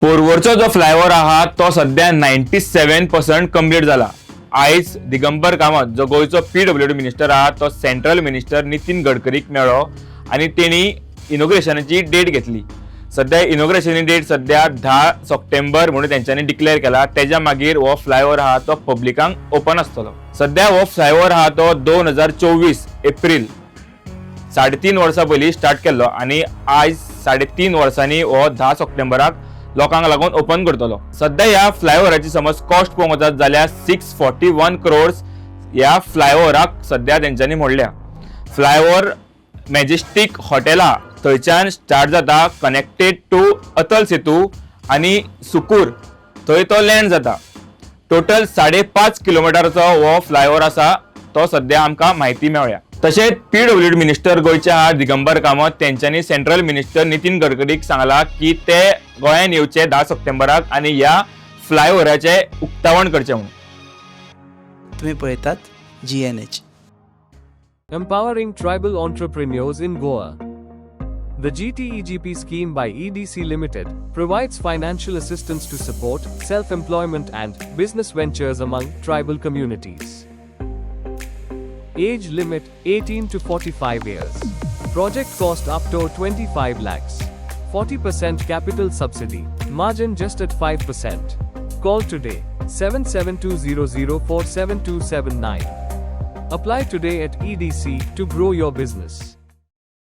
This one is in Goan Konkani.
पोरवरचो जो फ्लायओव्हर आहा तो सध्या 97% कंप्लीट जाला. आयज दिगंबर कामत जो गोंयचो पीडब्ल्यूडी मिनिस्टर आहा तो सेंट्रल मिनिस्टर नितीन गडकरीक मेळ्ळो आनी तेणी इनॉग्रेशनाची डेट घेतली. सध्या इनॉग्रेशनाची डेट सध्या 10 सप्टेंबर म्हणून तेंच्यांनी डिक्लेअर केला. तेज्या मागीर हो फ्लायओव्हर आहा तो पब्लिकांक ओपन आसतलो. सध्या हो फ्लायओव्हर आहा तो 2024 एप्रील, 3.5 वर्सां पयलीं स्टार्ट केल्लो आनी आयज 3.5 वर्सांनी हो 10 सप्टेंबराक लोकांक लागून ओपन करतलो. सध्या ह्या फ्लायओव्हराची समज कॉस्ट पळोवंक वचत जाल्यार 641 क्रोर्स ह्या फ्लायओव्हराक सध्या तेंच्यांनी मोडल्या. फ्लायओव्हर मॅजेस्टीक हॉटेला थंयच्यान स्टार्ट जाता, कनेक्टेड टू अटल सेतू आनी सुकूर थंय तो लँड जाता. टोटल 5.5 किलोमिटरचो हो फ्लायओव्हर आसा, तो सध्या आमकां म्हायती मेळ्ळ्या. तशेंच पीडब्ल्यूडी मिनिस्टर गोंयचे आहा दिगंबर कामत, तेंच्यांनी सेंट्रल मिनिस्टर नितीन गडकरीक सांगला की ते गोंयान येवचे 10 सप्टेंबराक आनी ह्या फ्लायओव्हराचें उक्तावण करचें म्हणून. तुम्ही पळयतात GNH. Empowering tribal entrepreneurs in Goa. The GTEGP scheme by EDC Limited provides financial assistance to support self employment and business ventures among tribal communities. Age limit 18 to 45 years. Project cost up to 25 lakhs. 40% capital subsidy. Margin just at 5%. Call today 7720047279. Apply today at EDC to grow your business.